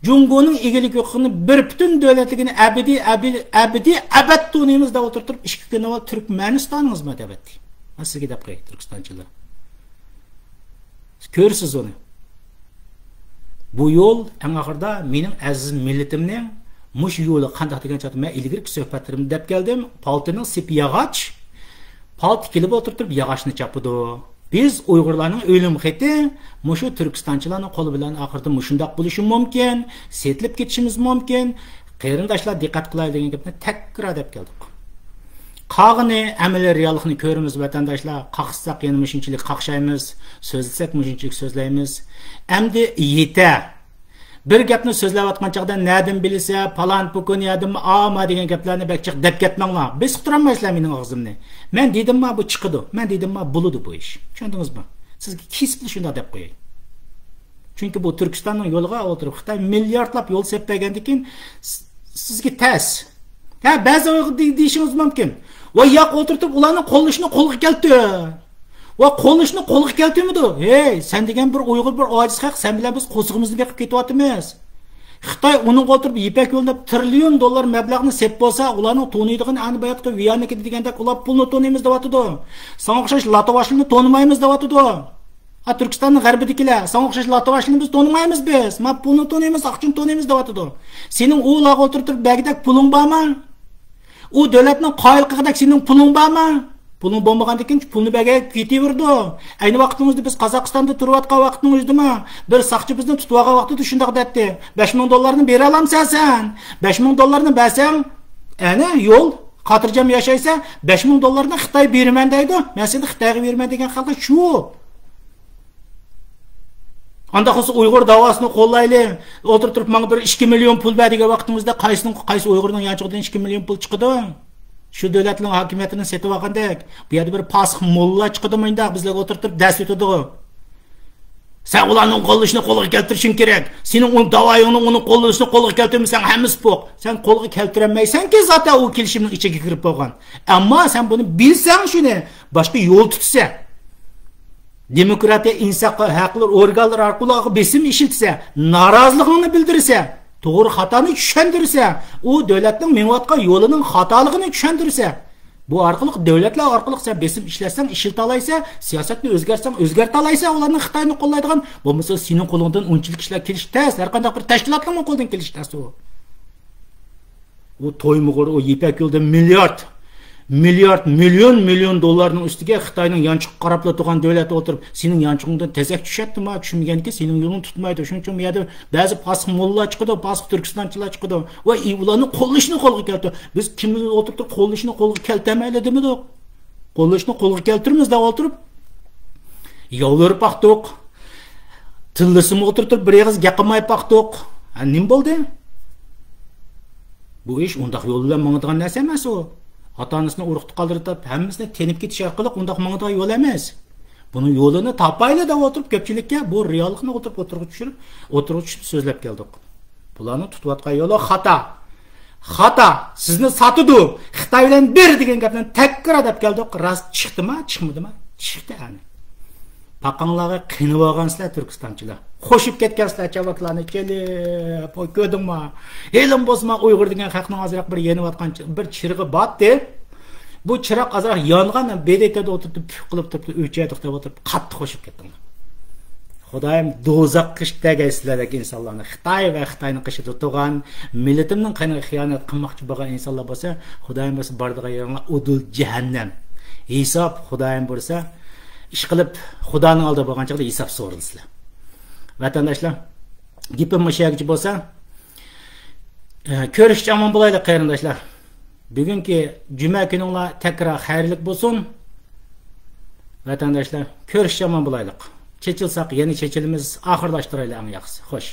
جۇڭگونىڭ ئىگىلىك ھوقۇقىنى بىر پۈتۈن دۆلەتلىكىنى ئەبەدىي، ئەبەدىي، ئەبەدىي ئەبەد تونۇيمىز دەپ ئولتۇرۇپ، ئىككى كۈن ئاۋۋال تۈركمەنىستانىڭىزمۇ دەۋەتتى. مەن سىزگە دەپ قوياي، تۈركىستانچىلار. كۆرىسىز ئۇنى. بۇ يول ئەڭ ئاخىرىدا مېنىڭ ئەزىز مىللىتىمنىڭ مۇشۇ يولى قانداق دېگەن چاغدا مەن ئىلگىرىكى سۆھبەتلىرىمدە دەپ كەلدىم، پالتىنىڭ سېپى ياغاچ، پالتا كېلىپ ئولتۇرۇپ ياغاچنى چاپىدۇ. بىز ئۇيغۇرلارنىڭ ئۆلۈم خېتى مۇشۇ تۈركىستانچىلارنىڭ قولى بىلەن ئاخىرىدا مۇشۇنداق بولۇشى مۇمكىن، سېتىلىپ كېتىشىمىز مۇمكىن. قېرىنداشلار، دىققەت قىلايلى دېگەن گەپنى تەكرار دەپ كەلدۇق. قالغىنى ئەمەلىي رېئاللىقنى كۆرىمىز، ۋەتەنداشلار. قاقشىساق يەنە مۇشۇنچىلىك قاقشايمىز، سۆزلىسەك مۇشۇنچىلىك سۆزلەيمىز. ئەمدى يېتە. بىر گەپنى سۆزلەۋاتقان چاغدا نەدىن بىلىسە، پالان پۇكۇن يەردىنمۇ ئاما دېگەن گەپلەرنى بەك جىق دەپ كەتمەڭلار. بېسىقتۇرالمايسىلەر مېنىڭ ئاغزىمنى. مەن دېدىمما بۇ چىقىدۇ، مەن دېدىمما بولىدۇ بۇ ئىش. چۈشەندىڭىزمۇ؟ سىزگە كېسىپلا شۇنداق دەپ قوياي. چۈنكى بۇ تۈركىستاننىڭ يولىغا ئولتۇرۇپ خىتاي مىلياردلاپ يول سېلىپ بەرگەندىن كېيىن س-، سىزگە تەس. ھە، بەزى ئۇيغۇر دېي-، دېيىشىڭىز مۇمكىن. ۋاي ياق، ئولتۇرتۇپ ئۇلارنىڭ قوللىشىنى قولغا كەلتۈر. ۋە قوللىشىنى قولغا كەلتۈرمىدۇ. ھەي، سەن دېگەن بىر ئۇيغۇر، بىر ئاجىز خەق، سەن بىلەن بىز قورسىقىمىزنى بېقىپ كېتىۋاتىمىز. خىتاي ئۇنىڭغا ئولتۇرۇپ يىپەك يولىنى دەپ تىرىليون دوللار مەبلەغنى سېلىپ بولسا، ئۇلارنىڭ تونۇيدىغىنى ئەنە باياتقى ۋىيانىكىدا دېگەندەك ئۇلار پۇلنى تونۇيمىز دەۋاتىدۇ. ساڭا ئوخشاش لاتىۋاشلىنى تونۇمايمىز دەۋاتىدۇ. ئا، تۈركىستاننىڭ غەربىدىكىلەر، ساڭا ئوخشاش لاتىۋاشلىنى بىز تونۇمايمىز بىز. ما پۇلنى تونۇيمىز، ئاقچىنى تونۇيمىز دەۋاتىدۇ. سېنىڭ ئۇلارغا ئولتۇرتۇپ بەرگۈدەك پۇلۇڭ بارمۇ؟ ئۇ دۆلەتنىڭ قايىل قىلغۇدەك سېنىڭ پۇلۇڭ بارمۇ؟ پۇلۇڭ بولمىغاندىن كېيىن پۇلنى بەرگەن كېتىۋېرىدۇ. ئەينى ۋاقتىمىزدا بىز قازاقىستاندا تۇرۇۋاتقان ۋاقىتنىڭ ئۆزىدىمۇ بىر ساقچى بىزنى تۇتۇۋالغان ۋاقتىدا شۇنداق دەتتى. بەش مىڭ دوللارنى بېرەلامسەن سەن؟ بەش مىڭ دوللارنى بەرسەڭ، ئەنە يول، خاتىرجەم ياشايسەن، بەش مىڭ دوللارنى خىتاي بېرىمەن دەيدۇ، مەن سېنى خىتايغا بېرىمەن دېگەن خەلقى شۇ. ئانداق بولسا ئۇيغۇر داۋاسىنى قوللايلى، ئولتۇرۇپ تۇرۇپ ماڭا بىر ئىككى مىليون پۇل بەر دېگەن ۋاقتىڭىزدا قايسىنىڭ، قايسى ئۇيغۇرنىڭ يانچۇقىدىن ئىككى مىليون پۇل چىقىدۇ؟ شۇ دۆلەتنىڭ ھاكىمىيىتىنى سېتىۋالغاندەك، بۇ يەردە بىر پاسىق موللا چىقىدۇ، مۇنداق بىزلەرگە ئولتۇرتۇپ دەرس ئۆتىدۇ. سەن ئۇلارنىڭ قوللىشىنى قولغا كەلتۈرۈشۈڭ كېرەك. سېنىڭ ئۇ داۋايىڭنىڭ ئۇنى قوللىشىنى قولغا كەلتۈرمىسەڭ، ھەممىسى پوق. سەن قولغا كەلتۈرەلمەيسەنكى، زاتەن ئۇ كېلىشىمنىڭ ئىچىگە كىرىپ بولغان. ئەمما سەن بۇنى بىلسەڭ، شۇنى باشقا يول تۇتىسەن. دېموكراتىيە، ئىنسان ھەقلىرى ئورگانلىرى ئارقىلىق بېسىم ئىشلىتىسەن، نارازىلىقىڭنى بىلدۈرىسەن، توغرا خاتانى چۈشەندۈرىسەن، ئۇ دۆلەتنىڭ مېڭىۋاتقان يولىنىڭ خاتالىقىنى چۈشەندۈرىسەن. بۇ ئارقىلىق، دۆلەتلەر ئارقىلىق سەن بېسىم ئىشلەتسەڭ، ئىشلىتالايسەن، سىياسەتنى ئۆزگەرتسەڭ، ئۆزگەرتالايسەن، ئۇلارنى، خىتاينى قوللايدىغان. بولمىسا سېنىڭ قولۇڭدىن ئۇنچىلىك ئىشلار كېلىشى تەس، ھەر قانداق بىر تەشكىلاتنىڭمۇ قولىدىن كېلىشى تەس ئۇ. ئۇ تويمىغۇر، ئۇ يىپەك يولىدا مىليارد، مىليارد، مىليون، مىليون دوللارنىڭ ئۈستىگە خىتاينىڭ يانچۇقىغا قاراپلا تۇرغان دۆلەت ئولتۇرۇپ، سېنىڭ يانچۇقۇڭدىن تېزەك چۈشەتتىمۇ، چۈشمىگەنكى سېنىڭ يولۇڭ تۇتمايدۇ. شۇنىڭ ئۈچۈن بۇ يەردە بەزى پاسىق موللا چىقىدۇ، پاسىق تۈركىستانچىلار چىقىدۇ. ۋە ئۇلارنى قوللىشىنى قولغا كەلتۈر. بىز كىم ئولتۇرۇپ تۇرۇپ قوللىشىنى قولغا كەلتۈرمەيلى دېمىدۇق. قوللىشىنى قولغا كەلتۈرىمىز دەپ ئولتۇرۇپ، يالۋۇرۇپ باقتۇق. تىللىسىمۇ ئولتۇرۇپ تۇرۇپ، بىر ئېغىز گەپ قىلماي باقتۇق. ھە، نېمە بولدى؟ بۇ ئىش ئۇنداق يول بىلەن ماڭىدىغان نەرسە ئەمەس ئۇ. ئاتا-ئانىسىنى ئۇرۇق-تۇغقانلىرى تاپ، ھەممىسىنى تېنىپ كېتىش ئارقىلىق ئۇنداق ماڭىدىغان يول ئەمەس. بۇنىڭ يولىنى تاپايلى دەپ ئولتۇرۇپ، كۆپچىلىككە بۇ رېئاللىقنى ئولتۇرۇپ، ئوتتۇرىغا چۈشۈرۈپ، ئوتتۇرىغا چۈشۈرۈپ سۆزلەپ كەلدۇق. بۇلارنىڭ تۇتۇۋاتقان يولى خاتا. خاتا. سىزنى ساتىدۇ. خىتاي بىلەن بىر دېگەن گەپنى تەكرار دەپ كەلدۇق. راست چىقتىما، چىقمىدىما؟ چىقتى ئەنە. پاقاڭلارغا قېنىپ ئالغانسىلەر تۈركىستانچىلار. قوشۇپ كەتكەنسىلەر چاۋاكلارنى كېلىپ. ۋوي، كۆردۈڭما؟ ھېلىمۇ بولسىمۇ ئۇيغۇر دېگەن خەقنىڭ ئازراق بىر يېنىۋاتقان چ-، بىر چىرىغى بارتى. بۇ چىراغ ئازراق يانغان، بېدىكىدە ئولتۇرۇپ، پۈف قىلىپ تۇرۇپ، ئۆچەيدۇق دەپ ئولتۇرۇپ، قاتتىق قوشۇپ كەتتىڭلار. خۇدايىم، دوزاخقا كىرىپ دەگەيسىلەر دېگەن ئىنسانلارنى، خىتاي ۋە خىتاينىڭ قېشىدا تۇرغان، مىللىتىمنىڭ قېنىغا خىيانەت قىلماقچى بولغان ئىنسانلار بولسا، خۇدايىم بۇيرۇسا بارىدىغان يېرىڭلار ئۇدۇل جەھەننەم. ھېساب، خۇدايىم بۇيرۇسا، ئىشقىلىپ خۇدانىڭ ئالدىدا بولغان چاغدا ھېساب سورىلىسىلەر. ۋەتەنداشلار، گېپىم مۇشۇ يەرگىچە بولسا، ئە، كۆرۈشكىچە ئامان بولايلى قېرىنداشلار. بۈگۈنكى جۈمە كۈنۈڭلار تەكرار خەيرلىك بولسۇن. ۋەتەنداشلار، كۆرۈشكىچە ئامان بولايلى. چېچىلساق يەنە چېچىلىمىز، ئاخىرلاشتۇرايلى ئەڭ ياخشىسى. خوش.